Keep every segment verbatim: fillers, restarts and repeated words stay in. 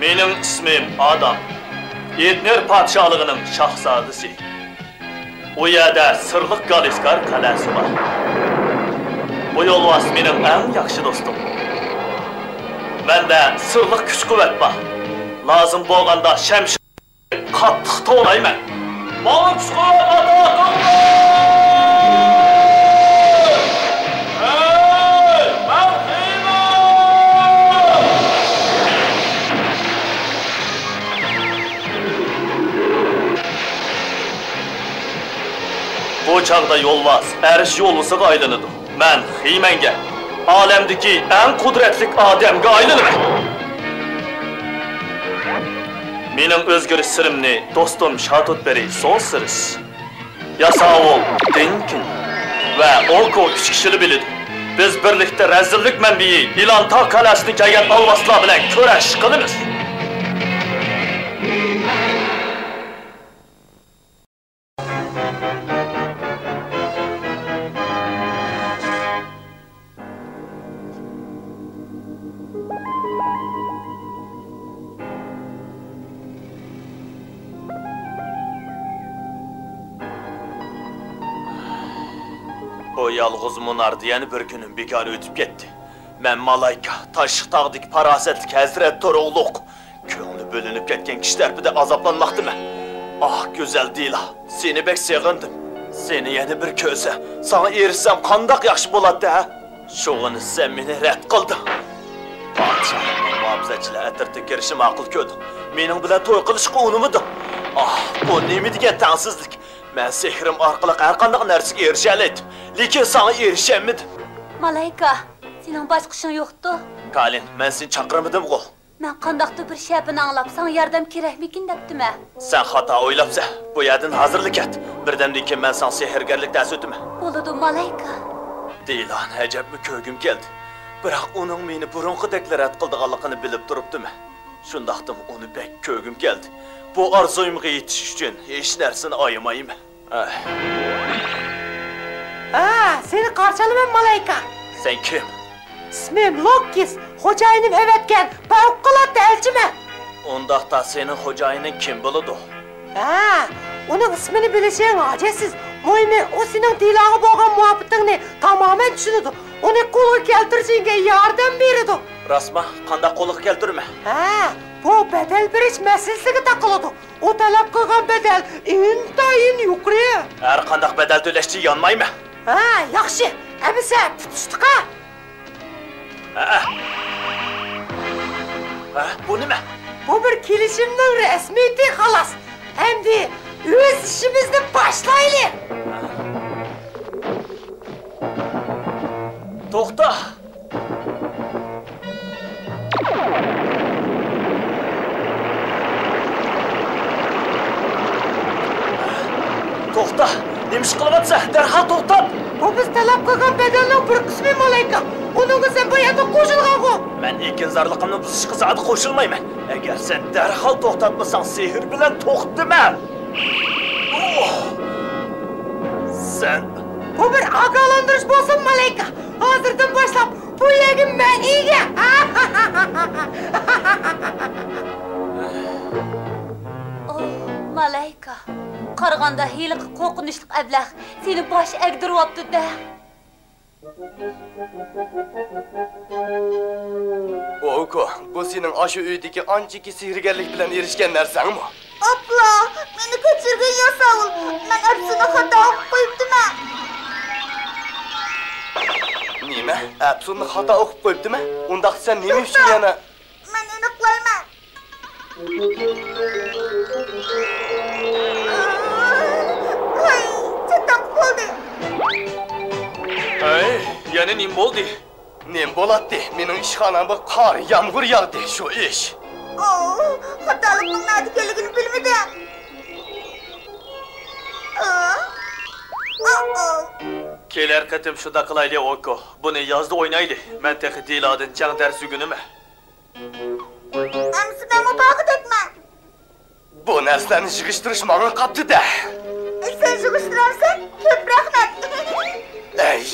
مېنىڭ ئىسمىم ئادام. ئېتنېر پادىشاھلىقىنىڭ شاھزادىسى. ئۇ يەردە سىرلىق گالىسكار قەلئەسى بار. بۇ يولۋاس مېنىڭ ئەڭ ياخشى دوستۇم. مەندە سىرلىق كۈچ-قۇۋۋەت بار. لازىم بولغاندا شەمشىر قاتتىق توۋلايمەن. ماڭا كۈچ-قۇۋۋەت ئاتا قىلدى! ھەي، مەن خېمەن! بۇ چاغدا يولۋاس ئەرش يولۋىسىغا ئايلىنىدۇ. مەن خېمەنگە، ئالەمدىكى ئەڭ قۇدرەتلىك ئادەمگە ئايلىنىمەن. مېنىڭ ئۆزگىرىش سىرىمنى دوستۇم شاتۇتبېرى سون سىرىس، ياساۋۇل دىنكىن ۋە ئوكو ئۈچ كىشىلا بىلىدۇ. بىز بىرلىكتە رەزىللىك مەنبىيى ئىلانتا قەلئەسىدىن كەلگەن ئالۋاستىلار بىلەن كۈرەش قىلىمىز. بۇ يالغۇز مۇناردا يەنە بىر كۈنۈم بىكار ئۆتۈپ كەتتى. مەن مالايكا، تاشلىق تاغدىكى پاراسەتلىك ھەزرەت تۇرۇقلۇق، كۆڭلى بۆلۈنۈپ كەتكەن كىشى تەرىپىدە ئازابلانماقتىمەن. ئاھ، گۈزەل دىلا، سېنى بەك سېغىندىم. سېنى يەنە بىر كۆرسەم، ساڭا ئېرىشسەم قانداق ياخشى بولاتتى، ھە؟ شۇغىنى سەن مېنى رەت قىلدىڭ. پادىشاھلىقنىڭ مۇھاپىزەتچىلەر ئەترىتىگە كىرىشنى ماقۇل كۆردۈڭ. مېنىڭ بىلەن توي قىلىشقا ئۇنىمىدىڭ. ئاھ، بۇ نېمە دېگەن تەڭسىزلىك! مەن سېھرىم ئارقىلىق ھەرقانداق نەرسىگە ئېرىشەلەيتتىم، لېكىن ساڭا ئېرىشەلمىدىم. مالايكا، سېنىڭ باشقا ئىشىڭ يوقتۇ؟ كالىن، مەن سېنى چاقىرمىدىمغۇ؟ مەن قانداقتۇر بىر شەپىنى ئاڭلاپ، ساڭا ياردەم كېرەكمىكىن دەپتىمەن. سەن خاتا ئويلاپسەن. بۇ يەردىن ھازىرلا كەت. بىردەمدىن كېيىن مەن ساڭا سېھىرگەرلىك دەرس ئۆتىمەن. بولىدۇ، مالايكا. دىلانى ئەجەبمۇ كۆرگۈم كەلدى. بىراق ئۇنىڭ مېنى بۇرۇنقىدەكلا رەت قىلىدىغانلىقىنى بىلىپ تۇرۇپتىمەن. شۇنداقتىمۇ ئۇنى بەك كۆرگۈم كەلدى. بۇ ئارزۇيۇمغا يېتىش ئۈچۈن ھېچ نەرسىنى ئايىمايمەن. ئەھ. ھە، سېنى قارشى ئالىمەن، مالايكا. سەن كىم؟ ئىسمىم لوككىس، خوجايىنىم ئەۋەتكەن پەۋقۇلئاددە ئەلچىمەن. ئۇنداقتا سېنىڭ خوجايىنىڭ كىم بولىدۇ؟ ھە، ئۇنىڭ ئىسمىنى بىلىشىڭ ھاجەتسىز. مۇھىمى، ئۇ سېنىڭ دىلاغا بولغان مۇھەببىتىڭنى تامامەن چۈشىنىدۇ. ئۇنى قولغا كەلتۈرۈشۈڭگە ياردەم بېرىدۇ. راستما؟ قانداق قولغا كەلتۈرىمەن؟ ھە، بۇ بەدەل بېرىش مەسىلىسىگە تاقىلىدۇ. ئۇ تەلەپ قىلغان بەدەل ئىنتايىن يۇقىرى. ھەر قانداق بەدەل تۆلەشكە يانمايمەن. ھە، ياخشى. ئەمىسە، پۇتۇشتۇقا. ھە. ھە، بۇ نېمە؟ بۇ بىر كېلىشىمنىڭ رەسمىيىتى، خالاس. ئەمدى ئۆز ئىشىمىزنى باشلايلى. توختا! توختا! نېمە ئىش قىلىۋاتىسەن؟ دەرھال توختات! بۇ بىز تەلەپ قىلغان بەدەلنىڭ بىر قىسمى، مالايكا. ئۇنىڭغا سەن بۇ يەردە قوشۇلغانغۇ؟ مەن ئېكىنزارلىقىمنى بۇزۇشقا زادى قوشۇلمايمەن. ئەگەر سەن دەرھال توختاتمىساڭ، سېھىر بىلەن توختىمەن. ئوھ! سەن. بۇ بىر ئاگاھلاندۇرۇش بولسۇن، مالايكا. ھازىردىن باشلاپ بۇ يەرگە مەن ئىگە. ئوھ، مالايكا. قارىغاندا ھېلىقى قورقۇنچلۇق ئەبلەخ سېنى باش ئەگدۈرۈۋاپتۇ-دە. ئوكو، بۇ سېنىڭ ئاشۇ ئۆيدىكى ئانچىكى سېھىرگەرلىك بىلەن ئېرىشكەن نەرسەڭمۇ؟ ئاپلا، مېنى كەچۈرگىن ياساۋۇل، مەن ئەپسۇنى خاتا ئوقۇپ قويۇپتىمەن. نېمە؟ ئەپسۇننى خاتا ئوقۇپ قويۇپتىمەن؟ ئۇنداقتا سەن نېمە ئۈچۈن يەنە؟ مەن ئېنىقلايمەن. ھاي، چاتاق بولدى. ھەي، يەنە نېمە بولدى؟ نېمە بولاتتى؟ مېنىڭ ئىشخانامغا قار، يامغۇر ياغدى، شۇ ئىش. ئوو، خاتالىقنىڭ نەدىكەنلىكىنى بىلمىدىم. ئا، ئا، ئا. كېلەر قېتىم شۇنداق قىلايلى، ئوكو. بۇنى يازدا ئوينايلى. مەن تېخى دىلادىن جەڭ دەرسى ئۆگىنىمەن. ئەمىسە مەنمۇ باغدەكمەن. بۇ نەرسىلەرنى يىغىشتۇرۇش ماڭا قاپتۇ-دە. سەن يىغىشتۇرارسەن؟ كۆپ رەھمەت. ئەي.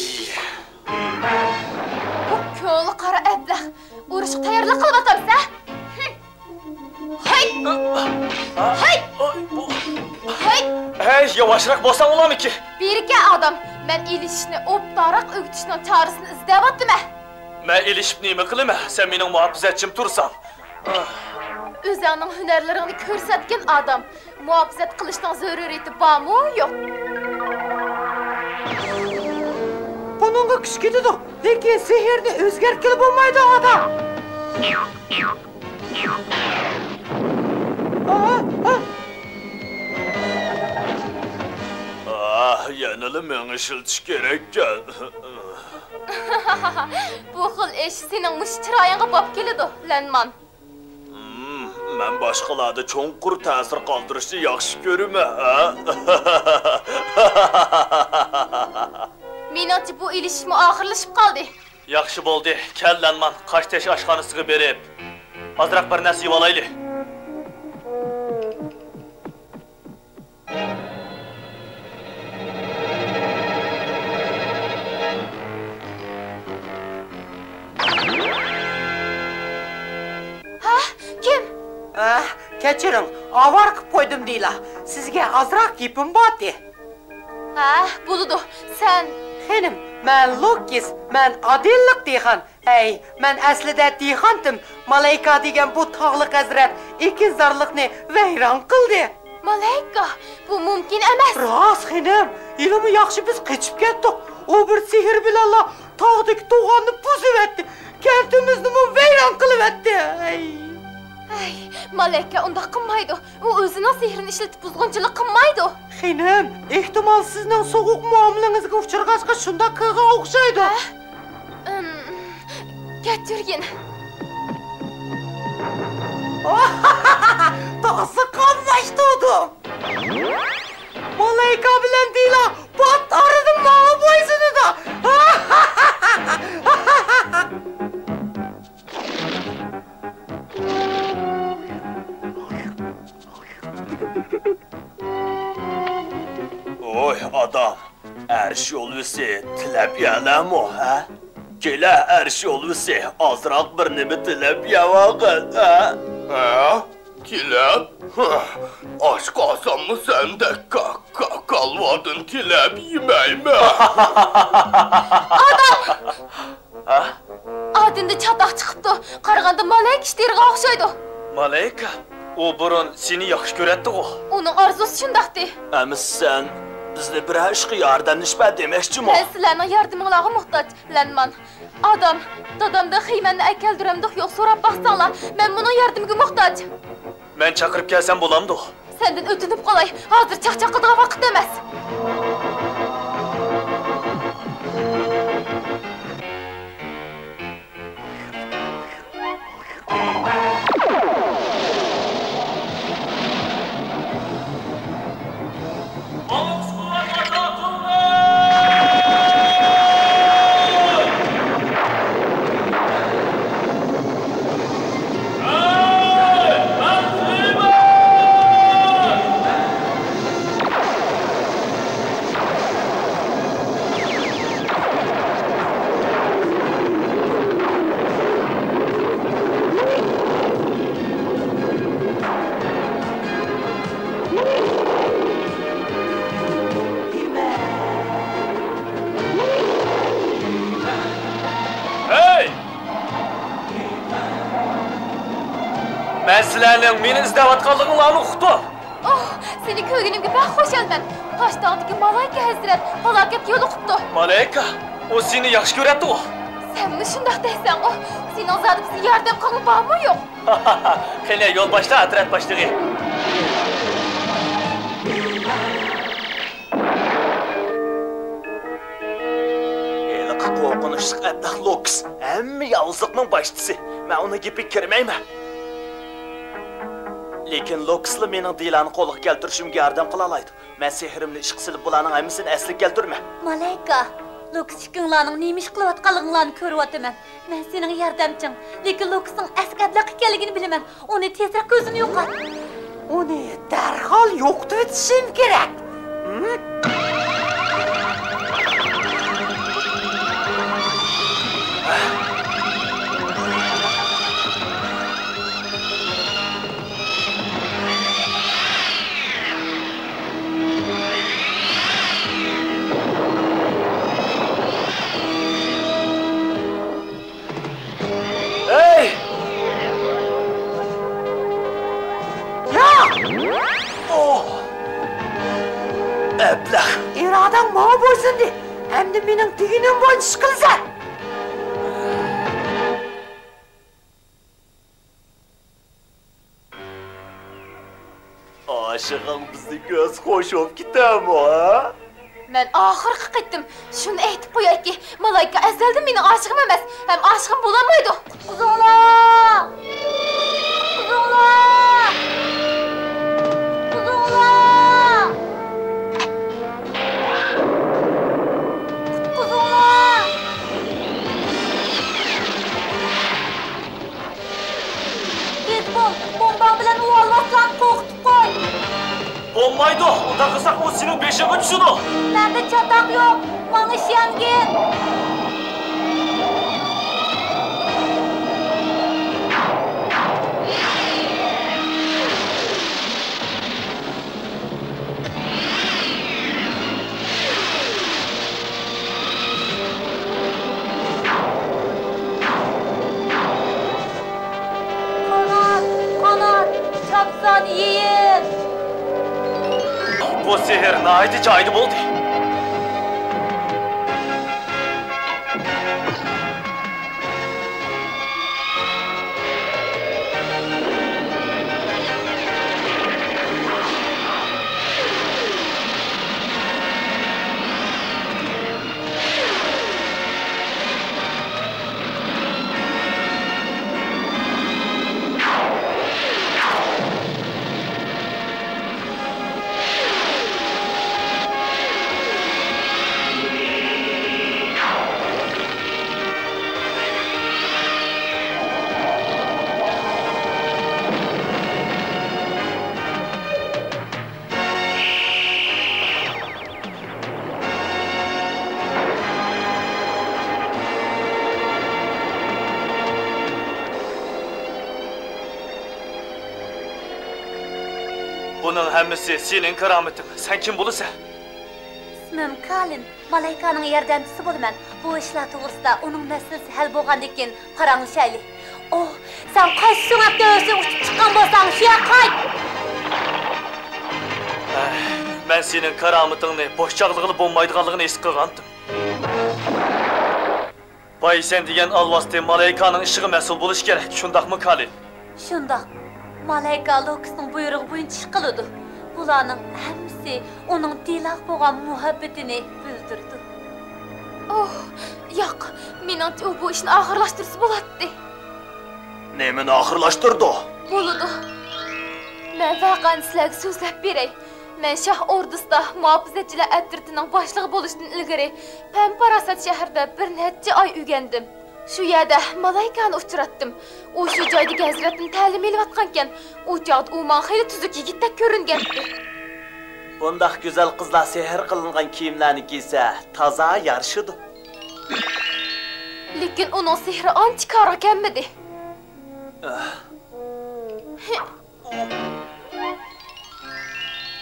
بۇ كۆلى قارا ئەپ ئۇرۇشقا تەييارلىق قىلىۋاتامسەن؟ ھەي! ھەي! ھەي! ھەي، ياۋاشراق بولساڭ بولامىكى؟ بېرىكە ئادەم، مەن ئېلىشىشنى ئوبدانراق ئۆگىتىشنىڭ چارىسىنى ئىزدەۋاتىمەن. مەن ئېلىشىپ نېمە قىلىمەن؟ سەن مېنىڭ مۇھاپىزەتچىم تۇرساڭ. ئۆزۈڭنىڭ ھۈنەرلىرىڭنى كۆرسەتكىن ئادەم. مۇھاپىزەت قىلىشنىڭ زۆرۈرىيىتى بارمۇ يوق؟ بۇنىڭغا كۈچ كېتىدۇ، لېكىن سېھىرنى ئۆزگەرتكىلى بولمايدۇ ئادەم. ئاھ، ئاھ. ئاھ، يەنىلا مېڭە ئىشلىتىش كېرەككەن. بۇ خىل ئىش سېنىڭ مۇشۇ چىرايىڭغا باب كېلىدۇ، لەنمان. ھىم، مەن باشقىلاردا چوڭقۇر تەسىر قالدۇرۇشنى ياخشى كۆرىمەن، ھە؟ مېنىڭچە بۇ ئېلىشىشمۇ ئاخىرلىشىپ قالدى. ياخشى بولدى، كەل لەنمان، قاشتېشى ئاشخانىسىغا بېرىپ، ئازراق بىر نەرسە يېۋالايلى. ھە؟ كىم؟ ئەھ، كەچۈرۈڭ، ئاۋارە قىپ قويدۇم دېيىلا. سىزگە ئازراق گېپىم بارتى. ھە، بولىدۇ. سەن؟ خېنىم، مەن لوكىس، مەن ئادىللىق دېھقان. ھەي، مەن ئەسلىدە دېھقانتىم. مالايكا دېگەن بۇ تاغلىق ھەزرەت ئېكىنزارلىقنى ۋەيران قىلدى. مالايكا؟ بۇ مۇمكىن ئەمەس. راست، خېنىم. ھېلىمۇ ياخشى بىز قېچىپ كەتتۇق. ئۇ بىر سېھىر بىلەنلا تاغدىكى توغاننى بۇزۇۋەتتى. كەنتىمىزنىمۇ ۋەيران قىلىۋەتتى. ھەي. ھەي، مالايكا ئۇنداق قىلمايدۇ. ئۇ ئۆزىنىڭ سېھرىنى ئىشلىتىپ بۇزغۇنچىلىق قىلمايدۇ. خېنىم، ئېھتىمال سىزنىڭ سوغۇق مۇئامىلىڭىزگە ئۇچرىغاچقا شۇنداق قىلغان ئوخشايدۇ. ھە؟ ئىم، كەچۈرگىن. تازا قاملاشتۇردۇم. مالايكا بىلەن دېيىلا پات ئارىدا ماڭا بويسۇنىدۇ. ۋوي ئادەم، ئەرش يولۋىسى تىلەپ يەلەمۇ، ھە؟ كېلە، ئەرش يولۋىسى، ئازراق بىر نېمە تىلەپ يەۋالغىن، ھە؟ ھە؟ تىلەپ؟ ھە، ئاچ قالساممۇ سەندەك كا-، كا-، كالۋادىن تىلەپ يېمەيمەن. ئادەم! ھە؟ ئادىمدە چاتاق چىقىپتۇ. قارىغاندا مالايكا ئىشتىرىغا ئوخشايدۇ. مالايكا؟ ئۇ بۇرۇن سېنى ياخشى كۆرەتتىغۇ. ئۇنىڭ ئارزۇسى شۇنداقتى. ئەمىسە سەن بىزنى بىرەر ئىشقا ياردەملىشىپ بەر دېمەكچىمۇ؟ مەن سىلەرنىڭ ياردىمىڭلارغا موھتاج، لەنمان. ئادام، دادامدىن خېيمەننى ئەكەلدۈرەمدۇق يوق سوراپ باقساڭلار، مەن بۇنىڭ ياردىمىگە موھتاج. مەن چاقىرىپ كەلسەم بولامدۇ؟ سەندىن ئۆتۈنۈپ قالاي، ھازىر چاقچاق قىلىدىغان ۋاقىت ئەمەس. ھەي! مەن سىلەرنىڭ مېنى ئىزدەۋاتقانلىقىڭلارنى ئۇقتۇم. ئوھ، سېنى كۆرگىنىمگە بەك خۇشالمەن. تاشتاغدىكى مالايكە ھەزرەت پالاكەتكە يولۇقۇپتۇ. مالايكا؟ ئۇ سېنى ياخشى كۆرەتتىغۇ. سەنمۇ شۇنداق دەيسەنغۇ؟ سېنىڭ زادى بىزگە ياردەم قىلغۇڭ بارمۇ يوق؟ قېنى، يول باشلا، ئەترەت باشلىقى. ھېلىقى قورقۇنچلۇق ئەبلەخ لوكس ھەممە ياۋۇزلۇقنىڭ باشچىسى. مەن ئۇنىڭ گېپىگە كىرمەيمەن. لېكىن لوكسلا مېنىڭ دىلانى قولغا كەلتۈرۈشۈمگە ياردەم قىلالايدۇ. مەن سېھرىمنى ئىشقا سېلىپ، بۇلارنىڭ ھەممىسىنى ئەسلىگە كەلتۈرىمەن. مالايكا، لوكس ئىككىڭلارنىڭ نېمە ئىش قىلىۋاتقانلىقىڭلارنى كۆرۈۋاتىمەن. مەن سېنىڭ ياردەمچىڭ، لېكىن لوكسنىڭ ئەسلى ئەبلەخ ئىكەنلىكىنى بىلىمەن. ئۇنى تېزرەك كۆزدىن يوقات. ئۇنى دەرھال يوقىتىۋېتىشىم كېرەك. ھىم؟ ماڭا بويسۇندى. ئەمدى مېنىڭ دېگىنىم بويىچە ئىش قىلىسەن. ئاشىقىڭ بىزدىن كۆز خوش بولۇپ كېتەمۇ، ھە؟ مەن ئاخىرقى قېتىم شۇنى ئېيتىپ قويايكى، مالايكا ئەزەلدىن مېنىڭ ئاشىقىم ئەمەس، ھەم ئاشىقىم بولالمايدۇ. قۇتقۇزۇڭلار! قۇتقۇزۇڭلار! قۇتقۇزۇڭلار! قۇتقۇزۇڭلار! تېز بول، بومباڭ بىلەن ئۇ ئالۋاستىلارنى قورقۇتۇپ قوي. بولمايدۇ، ئۇنداق قىلساق ئۇ سېنىڭ بېشىڭغا چۈشىدۇ. مەندە چاتاق يوق، ماڭا ئىشەنگىن. قانات، قانات، چاپسان يېيىل! بۇ سېھىر ناھايىتى جايىدا بولدى. بۇنىڭ ھەممىسى سېنىڭ كارامىتىڭ. سەن كىم بولىسەن؟ ئىسمىم كالىن. مالايكانىڭ ياردەمچىسى بولىمەن. بۇ ئىشلار توغرىسىدا ئۇنىڭ مەسىلىسى ھەل بولغاندىن كېيىن پاراڭلىشايلى. ئوھ، سەن قايسى سۆڭەكتە ئۆرۈشتىن ئۇچۇپ چىققان بولساڭ، شۇ يەرگە قايت! ئەھ، مەن سېنىڭ كارامىتىڭنى بوش چاغلىغىلى بولمايدىغانلىقىنى ھېس قىلغانتىم. بايسەن دېگەن ئالۋاستى مالايكانىڭ ئىشىغا مەسئۇل بولۇشى كېرەك، شۇنداقمۇ، كالىن؟ شۇنداق. مالايكا لوكىسنىڭ بۇيرۇقى بويىچە ئىش قىلىدۇ. بۇلارنىڭ ھەممىسى ئۇنىڭ دىلاغا بولغان مۇھەببىتىنى بىلدۈرىدۇ. ئوھ، ياق، مېنىڭچە ئۇ بۇ ئىشنى ئاخىرلاشتۇرسا بولاتتى. نېمىنى ئاخىرلاشتۇرىدۇ؟ بولىدۇ. مەن ۋەقەنى سىلەرگە سۆزلەپ بېرەي. مەن شاھ ئوردىسىدا مۇھاپىزەتچىلەر ئەترىتىنىڭ باشلىقى بولۇشتىن ئىلگىرى پەن-پاراسەت شەھىرىدە بىر نەچچە ئاي ئۆگەندىم. شۇ يەردە مالايكانى ئۇچراتتىم. ئۇ شۇ جايدىكى ھەزرەتتىن تەلىم ئېلىۋاتقانىكەن. ئۇ چاغدا ئۇ ماڭا خېلى تۈزۈك يىگىتتەك كۆرۈنگەنتى. بۇنداق گۈزەل قىزلار سېھىر قىلىنغان كىيىملەرنى كىيسە، تازا يارىشىدۇ. لېكىن ئۇنىڭ سېھرى ئانچە كارغا كەلمىدى. ئاھ.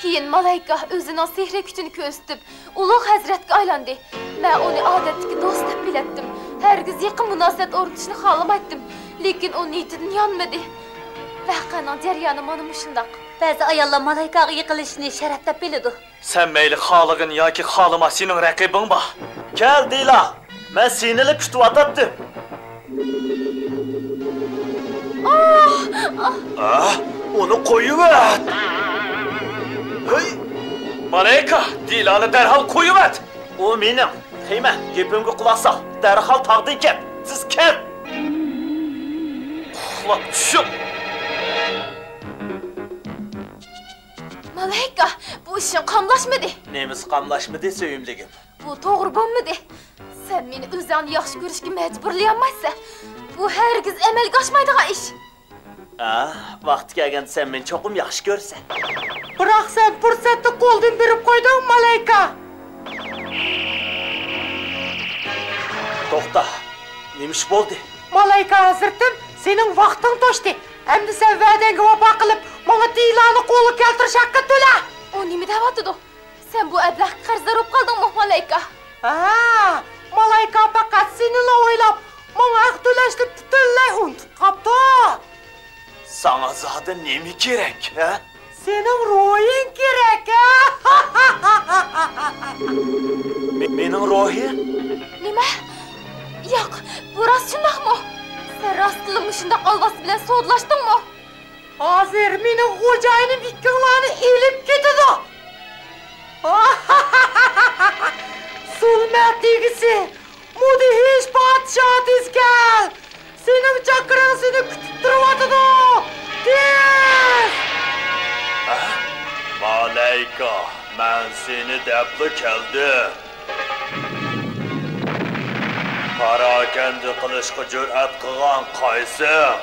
كېيىن مالايكا ئۆزىنىڭ سېھرىي كۈچىنى كۆرسىتىپ، ئۇلۇغ ھەزرەتكە ئايلاندى. مەن ئۇنى ئادەتتىكى دوست دەپ بىلەتتىم. ھەرگىز يېقىن مۇناسىۋەت ئورنىتىشنى خالىمايتتىم. لېكىن ئۇ نىيىتىدىن يانمىدى. ۋەقەنىڭ جەريانى مانا مۇشۇنداق. بەزى ئاياللار مالايكاغا يېقىنلىشىشنى شەرەپ دەپ بىلىدۇ. سەن مەيلى خالىغىن ياكى خالىما، سېنىڭ رەقىبىڭ بار. كەل، دىلا، مەن سېنىلا كۈتۈۋاتاتتىم. ئاھ! ئاھ! ئاھ، ئۇنى قويۇۋەت! ھەي! مالايكا، دىلانى دەرھال قويۇۋەت! ئۇ مېنىڭ. تېخىمۇ گېپىمگە قۇلاق سال. دەرھال تاغدىن كەت. تېز كەت! ئۇخلاپ چۈشۈڭ! مالايكا، بۇ ئىشىڭ قاملاشمىدى. نېمىسى قاملاشمىدى، سۆيۈملۈكۈم؟ بۇ توغرا بولمىدى. سەن مېنى ئۆزۈڭنى ياخشى كۆرۈشكە مەجبۇرلىيالمايسەن. بۇ ھەرگىز ئەمەلگە ئاشمايدىغان ئىش. ھە، ۋاقتى كەلگەندە سەن مېنى چوقۇم ياخشى كۆرىسەن. بىراق سەن پۇرسەتنى قولدىن بېرىپ قويدۇڭ، مالايكا. توختا، نېمە ئىش بولدى؟ مالايكا ھەزرىتىم، سېنىڭ ۋاقتىڭ توشتى. ئەمدى سەن ۋەدەڭگە ۋاپا قىلىپ، ماڭا دىلانى قولغا كەلتۈرۈش ھەققىنى تۆلە. ئۇ نېمە دەۋاتىدۇ؟ سەن بۇ ئەبلەخكە قەرزدار بولۇپ قالدىڭمۇ، مالايكا؟ ھە، مالايكا پەقەت سېنىلا ئويلاپ، ماڭا ھەق تۆلەشنى پۈتۈنلەي ئۇنتۇپ قاپتۇ. ساڭا زادى نېمە كېرەك، ھە؟ سېنىڭ روھىڭ كېرەك، ھە؟ مېنىڭ روھىم؟ نېمە؟ ياق، بۇ راست شۇنداقمۇ؟ سەن راستلا مۇشۇنداق ئالۋاستى بىلەن سودىلاشتىڭمۇ؟ ھازىر مېنىڭ خوجايىنىم ئىككىڭلارنى ئېلىپ كېتىدۇ. زۇلمەت ئىگىسى، مۇدھىش پادىشاھ، تېز كەل! سېنىڭ چاكىرىڭ سېنى كۈتۈپ تۇرۇۋاتىدۇ! تېز! ھە؟ مالايكا، مەن سېنى دەپلا كەلدىم. پاراكەندە قىلىشقا جۈرئەت قىلغان قايسىڭ؟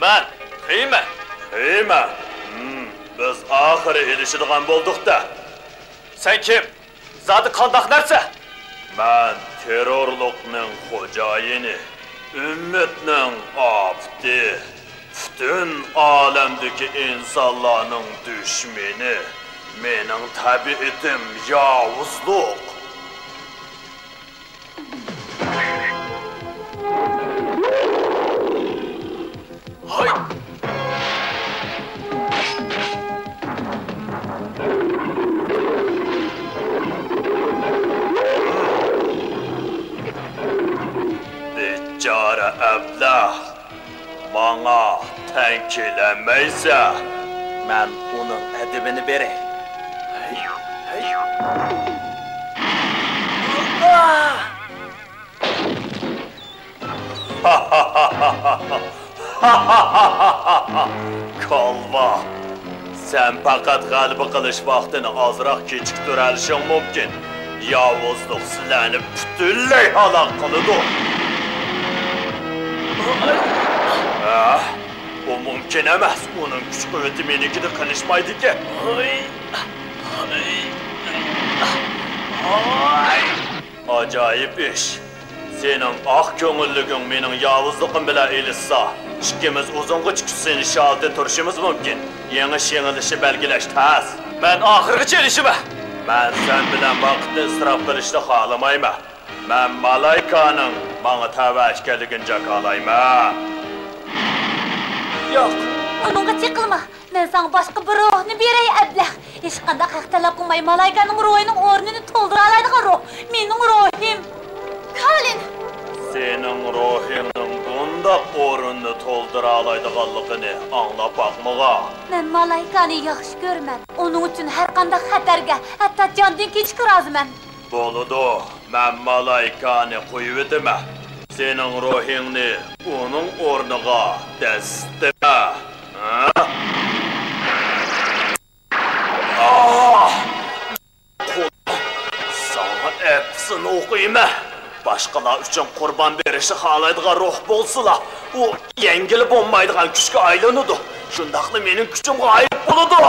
مەن خېيمەن. خېيمەن؟ ھىم، بىز ئاخىرى ئېلىشىدىغان بولدۇق-دە. سەن كىم؟ زادى قانداق نەرسە؟ مەن تېررورلۇقنىڭ خوجايىنى، ئۈممەتنىڭ ئاپىتى، پۈتۈن ئالەمدىكى ئىنسانلارنىڭ دۈشمىنى. مېنىڭ تەبىئىتىم ياۋۇزلۇق. ھاي! بىچارە ئەبلەخ، ماڭا تەڭ كېلەلمەيسەن. مەن ئۇنىڭ ئەدىپىنى بېرەي. ھەي! ھەي! كالۋا! سەن پەقەت غەلىبە قىلىش ۋاقتىنى ئازراق كېچىكتۈرەلىشىڭ مۇمكىن. ياۋۇزلۇق سىلەرنى پۈتۈنلەي ھالاك قىلىدۇ. ھە؟ بۇ مۇمكىن ئەمەس. ئۇنىڭ كۈچ-قۇۋۋىتى مېنىڭكىدە قېلىشمايدىكەن. ئاجايىپ ئىش. سېنىڭ ئاق كۆڭۈللۈكۈڭ مېنىڭ ياۋۇزلۇقۇم بىلەن ئېلىشسا، ئىككىمىز ئۇزۇنغىچە كۈچ سىنىشىش ھالىتىدە تۇرۇشىمىز مۇمكىن. يېڭىش-يېڭىلىشنى بەلگىلەش تەس. مەن ئاخىرغىچە ئېلىشىمەن. مەن سەن بىلەن ۋاقىتنى ئىسراپ قىلىشنى خالىمايمەن. مەن مالايكانىڭ ماڭا تەۋە ئىكەنلىكىنى جاكارلايمەن. ياق، ئۇنىڭغا چېقىلما. مەن ساڭا باشقا بىر روھنى بېرەي، ئەبلەخ. ھېچقانداق ھەق تەلەپ قىلماي، مالايكانىڭ روھىنىڭ ئورنىنى تولدۇرالايدىغان روھ. مېنىڭ روھىم. كالىن! سېنىڭ روھىڭنىڭ بۇنداق ئورۇننى تولدۇرالايدىغانلىقىنى ئاڭلاپ باقمىغان. مەن مالايكانى ياخشى كۆرىمەن. ئۇنىڭ ئۈچۈن ھەرقانداق خەتەرگە، ھەتتا جاندىن كېچىشكە رازىمەن. بولىدۇ، مەن مالايكانى قويۇۋېتىمەن. سېنىڭ روھىڭنى ئۇنىڭ ئورنىغا دەسسىتىمەن. ھە؟ ئاھ! ساڭا ئەپسۇن ئوقۇيمەن. باشقىلار ئۈچۈن قۇربان بېرىشنى خالايدىغان روھ بولسىلا، ئۇ يەڭگىلى بولمايدىغان كۈچكە ئايلىنىدۇ. شۇنداقلا مېنىڭ كۈچۈم غايىب بولىدۇ.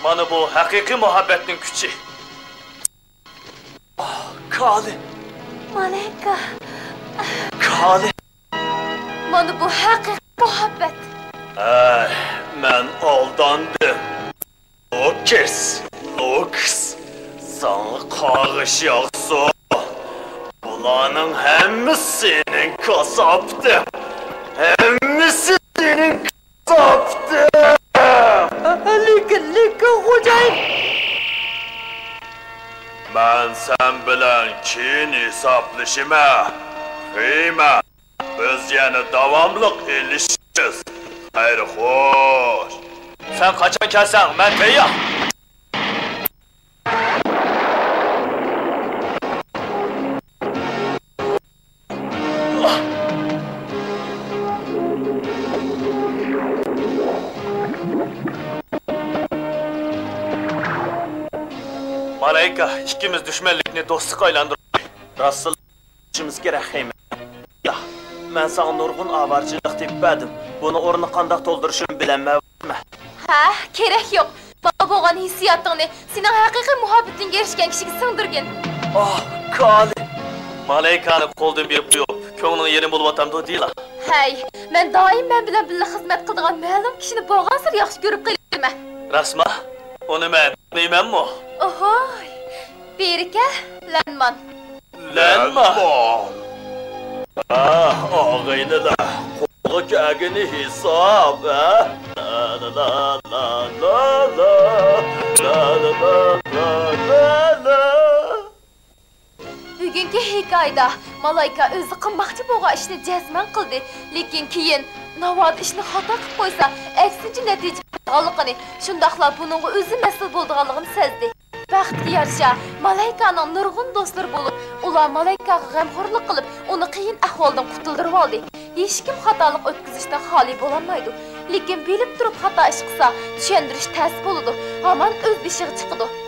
مانا بۇ ھەقىقىي مۇھەببەتنىڭ كۈچى. ئاھ، كالىن! مالايكا! كالىن! مانا بۇ ھەقىقىي مۇھەببەت! ھەي، مەن ئالداندىم. لوكىس، لوكىس، ساڭا قارغىش ياغسۇن. بۇلارنىڭ ھەممىسى سېنىڭ كاساپىتىڭ. ھەممىسى سېنىڭ كاساپىتىڭ. لېكىن، لېكىن، خوجايىن. مەن سەن بىلەن كېيىن ھېسابلىشىمەن. خېيمەن. بىز يەنە داۋاملىق ئېلىشىمىز. خەير خوش. سەن قاچان كەلسەڭ، مەن تەييار. مالايكا، ئىككىمىز دۈشمەنلىكنى دوستلۇققا ئايلاندۇرۇپ، راستلا ئىشىمىز كېرەك خېيمەن. يا، مەن ساڭا نۇرغۇن ئاۋارىچىلىك تېپىپ بەردىم. بۇنىڭ ئورنىنى قانداق تولدۇرۇشۇمنى بىلەلمەيۋاتىمەن. ھە، كېرەك يوق. ماڭا بولغان ھېسسىياتىڭنى سېنىڭ ھەقىقىي مۇھەببىتىڭگە ئېرىشكەن كىشىگە سىڭدۈرگىن. ئاھ، كالىن! مالايكانى قولدىن بېرىپ قويۇپ، كۆڭلۈڭ يېرىم بولۇۋاتامدۇ دېيىلا. ھەي، مەن دائىم مەن بىلەن بىللە خىزمەت قىلىدىغان مەلۇم كىشىنى بولغانسېرى ياخشى كۆرۈپ قېلىمەن. راستما؟ ئۇنى مەن تونۇيمەنمۇ؟ ئوھوي! بېرىكەل، لەنمان. لەنمان! ھە، ئاغىنىلەر، كەگىنى ھېساب، ھە؟ لا، لا، لا. بۈگۈنكى ھېكايىدە مالايكا ئۆزى قىلماقچى بولغان ئىشنى جەزمەن قىلدى، لېكىن كېيىن ناۋادا ئىشنى خاتا قىلىپ قويسا، ئەكسىنچە نەتىجە بولىدىغانلىقىنى، شۇنداقلا بۇنىڭغا ئۆزى مەسئۇل بولىدىغانلىقىنى سەزدى. بەختكە يارىشا، مالايكانىڭ نۇرغۇن دوستلىرى بولۇپ، ئۇلار مالايكاغا غەمخورلۇق قىلىپ، ئۇنى قىيىن ئەھۋالدىن قۇتۇلدۇرۇۋالدى. ھېچكىم خاتالىق ئۆتكۈزۈشتىن خالىي بولالمايدۇ. لېكىن بىلىپ تۇرۇپ خاتا ئىش قىلسا، چۈشەندۈرۈش تەس بولىدۇ، ھامان ئۆز بېشىغا چىقىدۇ.